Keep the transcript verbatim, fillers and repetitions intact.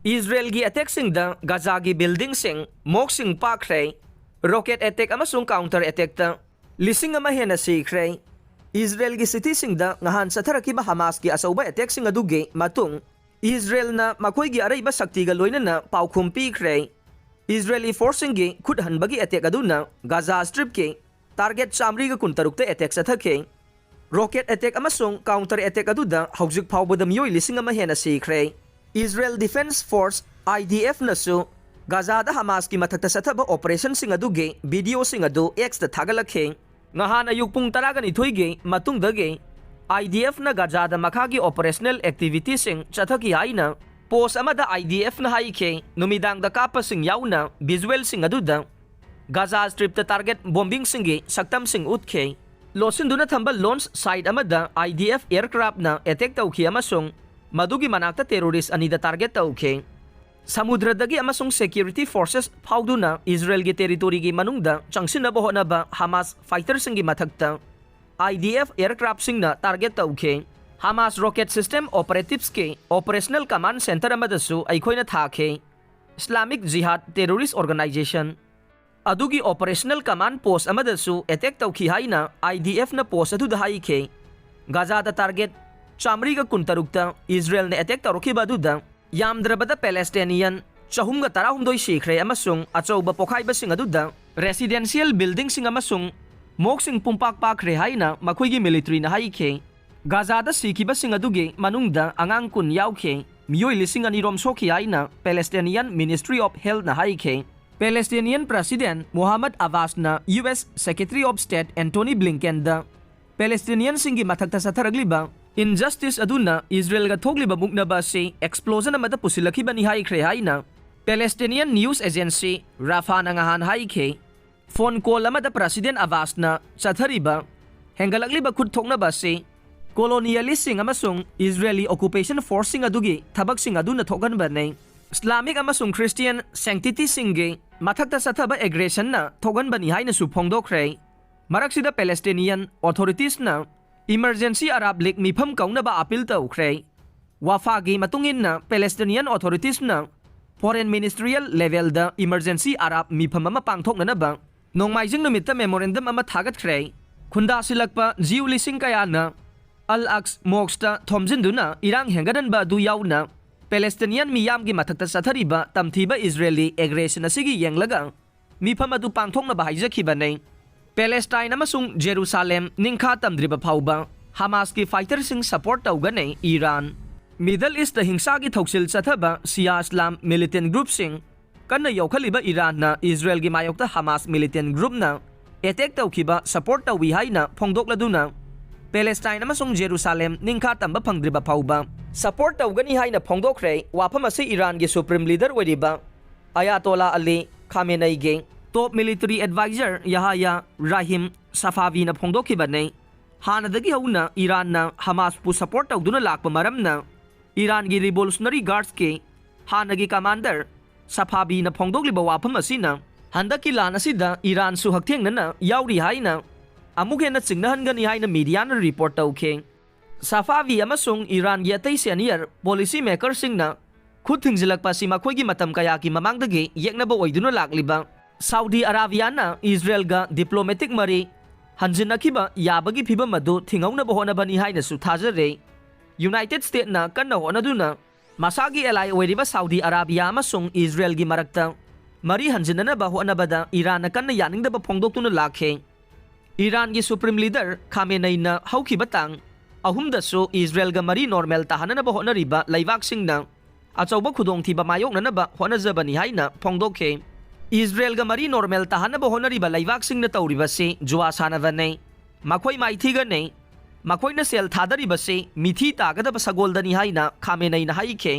ꯏꯖꯔꯦꯜꯒꯤ ꯑꯦꯇꯦꯛꯁꯤꯡꯗ ꯒꯥꯖꯥꯒꯤ ꯕꯤꯜꯗꯤꯡꯁꯤꯡ, ꯃꯣꯛꯁꯤꯡ ꯄꯥꯛꯈ꯭ꯔꯦ꯫ Rocket attack ꯑꯃꯁꯨꯡ counter ꯑꯦꯇꯦꯛꯇ ꯂꯤꯁꯤꯡ ꯑꯃ ꯍꯦꯟꯅ ꯁꯤꯈ꯭ꯔꯦ꯫ ꯏꯖꯔꯦꯜꯒꯤ ꯁꯤꯇꯤꯁꯤꯡꯗ ꯉꯍꯥꯟ ꯆꯠꯊꯔꯛꯈꯤꯕ ꯍꯃꯥꯁꯀꯤ ꯑꯆꯧꯕ ꯑꯦꯇꯦꯛꯁꯤꯡ ꯑꯗꯨꯒꯤ ꯃꯇꯨꯡ, ꯏꯖꯔꯦꯜꯅ ꯃꯈꯣꯏꯒꯤ ꯑꯔꯩꯕ ꯁꯛꯇꯤꯒ ꯂꯣꯏꯅꯅ ꯄꯥꯎꯈꯨꯝ ꯄꯤꯈ꯭ꯔꯦ꯫ ꯏꯖꯔꯦꯂꯤ ꯐꯣꯔꯁꯁꯤꯡꯒꯤ ꯈꯨꯠ ꯍꯟꯕꯒꯤ ꯑꯦꯇꯦꯛ ꯑꯗꯨꯅ Gaza ꯁ꯭ꯇ꯭ꯔꯤꯞꯀꯤ target ꯆꯥꯃꯔꯤꯒ ꯀꯨꯟꯇꯔꯨꯛꯇ attack ꯆꯠꯊꯈꯤ꯫ Rocket attack ꯑꯃꯁꯨꯡ ꯀꯥꯎꯟꯇꯔ ꯑꯦꯇꯦꯛ ꯑꯗꯨꯗ ꯍꯧꯖꯤꯛ ꯐꯥꯎꯕꯗ ꯃꯤꯑꯣꯏ ꯂꯤꯁꯤꯡ ꯑꯃ ꯍꯦꯟꯅ ꯁꯤꯈ꯭ꯔꯦ꯫ ꯏꯖꯔꯦꯜ ꯗꯤꯐꯦꯟꯁ ꯐꯣꯔꯁ, IDF ꯅꯁꯨ ꯒꯥꯖꯥꯗ ꯍꯃꯥꯁꯀꯤ ꯃꯊꯛꯇ ꯆꯠꯊꯕ ꯑꯣꯄꯔꯦꯁꯟꯁꯤꯡ ꯑꯗꯨꯒꯤ ꯚꯤꯗꯤꯑꯣꯁꯤꯡ ꯑꯗꯨ X ꯇ ꯊꯥꯒꯠꯂꯛꯈꯤ꯫ ꯉꯍꯥꯟ ꯑꯌꯨꯛ ꯄꯨꯡ ꯇꯔꯥꯒ ꯅꯤꯊꯣꯏꯒꯤ ꯃꯇꯨꯡꯗꯒꯤ IDF ꯅ ꯒꯥꯖꯥꯗ ꯃꯈꯥꯒꯤ ꯑꯣꯄꯔꯦꯁꯅꯦꯜ ꯑꯦꯛꯇꯤꯚꯤꯇꯤꯁꯤꯡ ꯆꯠꯊꯈꯤ ꯍꯥꯏꯅ ꯄꯣꯁ ꯑꯃꯗ IDF ꯅ ꯍꯥꯏꯈꯤ꯫ ꯅꯨꯃꯤꯗꯥꯡꯗ ꯀꯥꯞꯄꯁꯤꯡ ꯌꯥꯎꯅ ꯚꯤꯖꯨꯑꯦꯜꯁꯤꯡ ꯑꯗꯨꯗ ꯒꯥꯖꯥ ꯁ꯭ꯇ꯭ꯔꯤꯞꯇ ꯇꯥꯔꯒꯦꯠ ꯕꯣꯝꯕꯤꯡꯁꯤꯡꯒꯤ ꯁꯛꯇꯝꯁꯤꯡ ꯎꯠꯈꯤ꯫ ꯂꯣꯠꯁꯤꯟꯗꯨꯅ ꯊꯝꯕ ꯂꯣꯟꯆ ꯁꯥꯏꯠ ꯑꯃꯗ IDF ꯑꯦꯌꯔꯀ꯭ꯔꯥꯐꯅ ꯑꯦꯇꯦꯛ ꯇꯧꯈꯤ ꯑꯃꯁꯨꯡ ꯃꯗꯨꯒꯤ ꯃꯅꯥꯛꯇ ꯇꯦꯔꯣꯔꯤꯁ ꯑꯅꯤꯗ ꯇꯥꯔꯒꯦꯠ ꯇꯧꯈꯤ꯫ ꯁꯃꯨꯗ꯭ꯔꯗꯒꯤ ꯑꯃꯁꯨꯡ ꯁꯦꯀ꯭ꯌꯨꯔꯤꯇꯤ ꯐꯣꯔꯁꯦꯁ ꯐꯥꯎꯗꯨꯅ ꯏꯖꯔꯦꯜꯒꯤ ꯇꯦꯔꯤꯇꯣꯔꯤꯒꯤ ꯃꯅꯨꯡꯗ ꯆꯪꯁꯤꯟꯅꯕ ꯍꯣꯠꯅꯕ ꯍꯃꯥꯁ ꯐꯥꯏꯇꯔꯁꯤꯡꯒꯤ ꯃꯊꯛꯇ IDF ꯑꯦꯌꯔꯀ꯭ꯔꯥꯐꯁꯤꯡꯅ ꯇꯥꯔꯒꯦꯠ ꯇꯧꯈꯤ꯫ ꯍꯃꯥꯁ ꯔꯣꯀꯦꯠ ꯁꯤꯁꯇꯦꯝ ꯑꯣꯄꯔꯦꯇꯤꯚꯁꯀꯤ ꯑꯣꯄꯔꯦꯁꯅꯦꯜ ꯀꯃꯥꯟꯗ ꯁꯦꯟꯇꯔ ꯑꯃꯗꯁꯨ ꯑꯩꯈꯣꯏꯅ ꯊꯥꯈꯤ꯫ ꯏꯁꯂꯥꯃꯤꯛ ꯖꯤꯍꯥꯗ ꯇꯦꯔꯣꯔꯤꯁ ꯑꯣꯔꯒꯅꯥꯏꯖꯦꯁꯟ ꯑꯗꯨꯒꯤ ꯑꯣꯄꯔꯦꯁꯅꯦꯜ ꯀꯃꯥꯟꯗ ꯄꯣꯁ ꯑꯃꯗꯁꯨ ꯑꯦꯇꯦꯛ ꯇꯧꯈꯤ ꯍꯥꯏꯅ IDF ꯅ ꯄꯣꯁ ꯑꯗꯨꯗ ꯍꯥꯏꯈꯤ꯫ ꯒꯥꯖꯥꯗ ꯇꯥꯔꯒꯦꯠ ꯆꯥꯃꯔꯤꯒ ꯀꯨꯟꯇꯔꯨꯛꯇ ꯏꯖꯔꯦꯜꯅ ꯑꯦꯇꯦꯛ ꯇꯧꯔꯛꯈꯤꯕ ꯑꯗꯨꯗ ꯌꯥꯝꯗ꯭ꯔꯕꯗ ꯄꯦꯂꯦꯁꯇꯦꯅꯤꯌꯟ ꯆꯍꯨꯝꯒ ꯇꯔꯥꯍꯨꯝꯗꯣꯏ ꯁꯤꯈ꯭ꯔꯦ ꯑꯃꯁꯨꯡ ꯑꯆꯧꯕ ꯄꯣꯈꯥꯏꯕꯁꯤꯡ ꯑꯗꯨꯗ ꯔꯦꯁꯤꯗꯦꯟꯁꯤꯌꯦꯜ ꯕꯤꯜꯗꯤꯡꯁꯤꯡ ꯑꯃꯁꯨꯡ ꯃꯣꯛꯁꯤꯡ ꯄꯨꯝꯄꯥꯛ ꯄꯥꯛꯈ꯭ꯔꯦ ꯍꯥꯏꯅ ꯃꯈꯣꯏꯒꯤ ꯃꯤꯂꯤꯇꯔꯤꯅ ꯍꯥꯏꯈꯤ꯫ ꯒꯥꯖꯥꯗ ꯁꯤꯈꯤꯕꯁꯤꯡ ꯑꯗꯨꯒꯤ ꯃꯅꯨꯡꯗ ꯑꯉꯥꯡ ꯀꯨꯟ ꯌꯥꯎꯈꯤ꯫ ꯃꯤꯑꯣꯏ ꯂꯤꯁꯤꯡ ꯑꯅꯤ ꯔꯣꯝ ꯁꯣꯛꯈꯤ ꯍꯥꯏꯅ ꯄꯦꯂꯦꯁꯇꯦꯅꯤꯌꯟ ꯃꯤꯅꯤꯁꯇ꯭ꯔꯤ ꯑꯣꯐ ꯍꯦꯜꯊꯅ ꯍꯥꯏꯈꯤ꯫ ꯄꯦꯂꯦꯁꯇꯦꯅꯤꯌꯟ ꯄ꯭ꯔꯁꯤꯗꯦꯟ ꯃꯣꯍꯥꯃꯗ ꯑꯕꯥꯁꯅ US Secretary of State Antony Blinken ꯗ ꯄꯦꯂꯦꯁꯇꯤꯅꯤꯌꯟꯁꯤꯡꯒꯤ ꯃꯊꯛꯇ ꯆꯠꯊꯔꯛꯂꯤꯕ ꯏꯟꯖꯁꯇꯤꯁ ꯑꯗꯨꯅ ꯏꯖꯔꯦꯜꯒ ꯊꯣꯛꯂꯤꯕ ꯃꯨꯛꯅꯕ ꯑꯁꯤ ꯑꯦꯛꯁꯄ꯭ꯂꯣꯖꯟ ꯑꯃꯗ ꯄꯨꯁꯤꯜꯂꯛꯈꯤꯕꯅꯤ ꯍꯥꯏꯈ꯭ꯔꯦ ꯍꯥꯏꯅ ꯄꯦꯂꯦꯁꯇꯤꯅꯤꯌꯟ ꯅ꯭ꯌꯨꯁ ꯑꯦꯖꯦꯟꯁꯤ ꯔꯥꯐꯥꯅ ꯉꯍꯥꯟ ꯍꯥꯏꯈꯤ꯫ ꯐꯣꯟ ꯀꯣꯜ ꯑꯃꯗ ꯄ꯭ꯔꯁꯤꯗꯦꯟ ꯑꯕꯥꯁꯅ ꯆꯠꯊꯔꯤꯕ ꯍꯦꯟꯒꯠꯂꯛꯂꯤꯕ ꯈꯨꯠ ꯊꯣꯛꯅꯕ ꯑꯁꯤ ꯀꯣꯂꯣꯅꯤꯌꯦꯂꯤꯁꯁꯤꯡ ꯑꯃꯁꯨꯡ ꯏꯖꯔꯦꯂꯤ ꯑꯣꯀꯨꯄꯦꯁꯟ ꯐꯣꯔꯁꯁꯤꯡ ꯑꯗꯨꯒꯤ ꯊꯕꯛꯁꯤꯡ ꯑꯗꯨꯅ ꯊꯣꯛꯍꯟꯕꯅꯤ꯫ ꯏꯁꯂꯥꯃꯤꯛ ꯑꯃꯁꯨꯡ ꯈ꯭ꯔꯤꯁꯇꯤꯌꯟ ꯁꯦꯡꯇꯤꯇꯤꯁꯤꯡꯒꯤ ꯃꯊꯛꯇ ꯆꯠꯊꯕ ꯑꯦꯒ꯭ꯔꯦꯁꯟꯅ ꯊꯣꯛꯍꯟꯕꯅꯤ ꯍꯥꯏꯅꯁꯨ ꯐꯣꯡꯗꯣꯛꯈ꯭ꯔꯦ꯫ ꯃꯔꯛꯁꯤꯗ ꯄꯦꯂꯦꯁꯇꯤꯅꯤꯌꯟ ꯑꯣꯊꯣꯔꯤꯇꯤꯁꯅ ꯏꯃꯔꯖꯦꯟꯁꯤ ꯑꯔꯥꯕ ꯂꯤꯒ ꯃꯤꯐꯝ ꯀꯧꯅꯕ ꯑꯄꯤꯜ ꯇꯧꯈ꯭ꯔꯦ꯫ ꯋꯥꯐꯥꯒꯤ ꯃꯇꯨꯡ ꯏꯟꯅ Palestinian authoritiesꯅ foreign ministerial levelꯗ emergency Arab ꯃꯤꯐꯝ ꯑꯃ ꯄꯥꯡꯊꯣꯛꯅꯅꯕ ꯅꯣꯡꯃꯥꯏꯖꯤꯡ ꯅꯨꯃꯤꯠꯇ memorandum ꯑꯃ ꯊꯥꯒꯠꯈ꯭ꯔꯦ꯫ ꯈꯨꯟꯗꯥꯁꯤꯜꯂꯛꯄ Jew ꯂꯤꯁꯤꯡ ꯀꯌꯥꯅ Al-Aqsa Mosqueꯇ ꯊꯣꯝꯖꯤꯟꯗꯨꯅ ꯏꯔꯥꯡ ꯍꯦꯟꯒꯠꯍꯟꯕ ꯑꯗꯨ ꯌꯥꯎꯅ Palestinian ꯃꯤꯌꯥꯝꯒꯤ ꯃꯊꯛꯇ ꯆꯠꯊꯔꯤꯕ ꯇꯝꯊꯤꯕ Israeli aggression ꯑꯁꯤꯒꯤ ꯌꯦꯡꯂꯒ ꯃꯤꯐꯝ ꯑꯗꯨ ꯄꯥꯡꯊꯣꯛꯅꯕ ꯍꯥꯏꯖꯈꯤꯕꯅꯤ꯫ Palestine ꯑꯃꯁꯨꯡ Jerusalem ꯅꯤꯡꯈꯥ ꯇꯝꯗ꯭ꯔꯤꯕ ꯐꯥꯎꯕ Hamasꯀꯤ fighterꯁꯤꯡ support ꯇꯧꯒꯅꯤ ꯏꯔꯥꯟ꯫ Middle Eastꯇ ꯍꯤꯡꯁꯥꯒꯤ ꯊꯧꯁꯤꯜ ꯆꯠꯊꯕ Shia Islam militant groupꯁꯤꯡ ꯀꯟꯅ ꯌꯣꯛꯈꯠꯂꯤꯕ ꯏꯔꯥꯟꯅ ꯏꯖꯔꯦꯜꯒꯤ ꯃꯥꯌꯣꯛꯇ Hamas militant groupꯅ attack ꯇꯧꯈꯤꯕ support ꯇꯧꯏ ꯍꯥꯏꯅ ꯐꯣꯡꯗꯣꯛꯂꯗꯨꯅ Palestine ꯑꯃꯁꯨꯡ Jerusalem ꯅꯤꯡꯈꯥ ꯇꯝꯕ ꯐꯪꯗ꯭ꯔꯤꯕ ꯐꯥꯎꯕ support ꯇꯧꯒꯅꯤ ꯍꯥꯏꯅ ꯐꯣꯡꯗꯣꯛꯈ꯭ꯔꯦ꯫ ꯋꯥꯐꯝ ꯑꯁꯤ ꯏꯔꯥꯟꯒꯤ Supreme Leader ꯑꯣꯏꯔꯤꯕ Ayatollah Ali Khameneiꯒꯤ top military advisor Yahya Rahim Safaviꯅ ꯐꯣꯡꯗꯣꯛꯈꯤꯕꯅꯤ꯫ ꯍꯥꯟꯅꯗꯒꯤ ꯍꯧꯅ ꯏꯔꯥꯟꯅ Hamasꯄꯨ support ꯇꯧꯗꯨꯅ ꯂꯥꯛꯄ ꯃꯔꯝꯅ ꯏꯔꯥꯟꯒꯤ Revolutionary Guardsꯀꯤ ꯍꯥꯟꯅꯒꯤ commander Safaviꯅ ꯐꯣꯡꯗꯣꯛꯂꯤꯕ ꯋꯥꯐꯝ ꯑꯁꯤꯅ ꯍꯟꯗꯛꯀꯤ ꯂꯥꯟ ꯑꯁꯤꯗ ꯏꯔꯥꯟꯁꯨ ꯍꯛꯊꯦꯡꯅꯅ ꯌꯥꯎꯔꯤ ꯍꯥꯏꯅ ꯑꯃꯨꯛ ꯍꯦꯟꯅ ꯆꯤꯡꯅꯍꯟꯒꯅꯤ ꯍꯥꯏꯅ mediaꯅ report ꯇꯧꯈꯤ꯫ Safavi ꯑꯃꯁꯨꯡ ꯏꯔꯥꯟꯒꯤ ꯑꯇꯩ senior policy makerꯁꯤꯡꯅ ꯈꯨꯠ ꯊꯤꯡꯖꯤꯜꯂꯛꯄ ꯑꯁꯤ ꯃꯈꯣꯏꯒꯤ ꯃꯇꯝ ꯀꯌꯥꯒꯤ ꯃꯃꯥꯡꯗꯒꯤ ꯌꯦꯛꯅꯕ ꯑꯣꯏꯗꯨꯅ ꯂꯥꯛꯂꯤꯕ ꯁꯥꯎꯗꯤ ꯑꯔꯥꯕꯤꯌꯥꯅ ꯏꯖꯔꯦꯜꯒ diplomatic ꯃꯔꯤ ꯍꯟꯖꯤꯟꯅꯈꯤꯕ ꯌꯥꯕꯒꯤ ꯐꯤꯚꯝ ꯑꯗꯨ ꯊꯤꯡꯍꯧꯅꯕ ꯍꯣꯠꯅꯕꯅꯤ ꯍꯥꯏꯅꯁꯨ ꯊꯥꯖꯔꯦ꯫ United Statesꯅ ꯀꯟꯅ ꯍꯣꯠꯅꯗꯨꯅ ꯃꯁꯥꯒꯤ ally ꯑꯣꯏꯔꯤꯕ ꯁꯥꯎꯗꯤ ꯑꯔꯥꯕꯤꯌꯥ ꯑꯃꯁꯨꯡ ꯏꯖꯔꯦꯜꯒꯤ ꯃꯔꯛꯇ ꯃꯔꯤ ꯍꯟꯖꯤꯟꯅꯅꯕ ꯍꯣꯠꯅꯕꯗ ꯏꯔꯥꯟꯅ ꯀꯟꯅ ꯌꯥꯅꯤꯡꯗꯕ ꯐꯣꯡꯗꯣꯛꯇꯨꯅ ꯂꯥꯛꯈꯤ꯫ ꯏꯔꯥꯟꯒꯤ Supreme Leader ꯈꯥꯃꯦꯅꯩꯅ ꯍꯧꯈꯤꯕ ꯇꯥꯡ ꯑꯍꯨꯝꯗꯁꯨ ꯏꯖꯔꯦꯜꯒ ꯃꯔꯤ normal ꯇꯥꯍꯟꯅꯅꯕ ꯍꯣꯠꯅꯔꯤꯕ ꯂꯩꯕꯥꯛꯁꯤꯡꯅ ꯑꯆꯧꯕ ꯈꯨꯗꯣꯡꯊꯤꯕ ꯃꯥꯌꯣꯛꯅꯅꯕ ꯍꯣꯠꯅꯖꯕꯅꯤ ꯍꯥꯏꯅ ꯐꯣꯡꯗꯣꯛꯈꯤ꯫ ꯏꯖꯔꯦꯜꯒ ꯃꯔꯤ normal ꯇꯥꯍꯟꯅꯕ ꯍꯣꯠꯅꯔꯤꯕ ꯂꯩꯕꯥꯛꯁꯤꯡꯅ ꯇꯧꯔꯤꯕꯁꯤ ꯖꯨꯋꯥ ꯁꯥꯟꯅꯕꯅꯤ꯫ ꯃꯈꯣꯏ ꯃꯥꯏꯊꯤꯒꯅꯤ꯫ ꯃꯈꯣꯏꯅ ꯁꯦꯜ ꯊꯥꯗꯔꯤꯕꯁꯤ ꯃꯤꯊꯤ ꯇꯥꯒꯗꯕ ꯁꯒꯣꯜꯗꯅꯤ ꯍꯥꯏꯅ ꯈꯥꯃꯦꯅꯩꯅ ꯍꯥꯏꯈꯤ꯫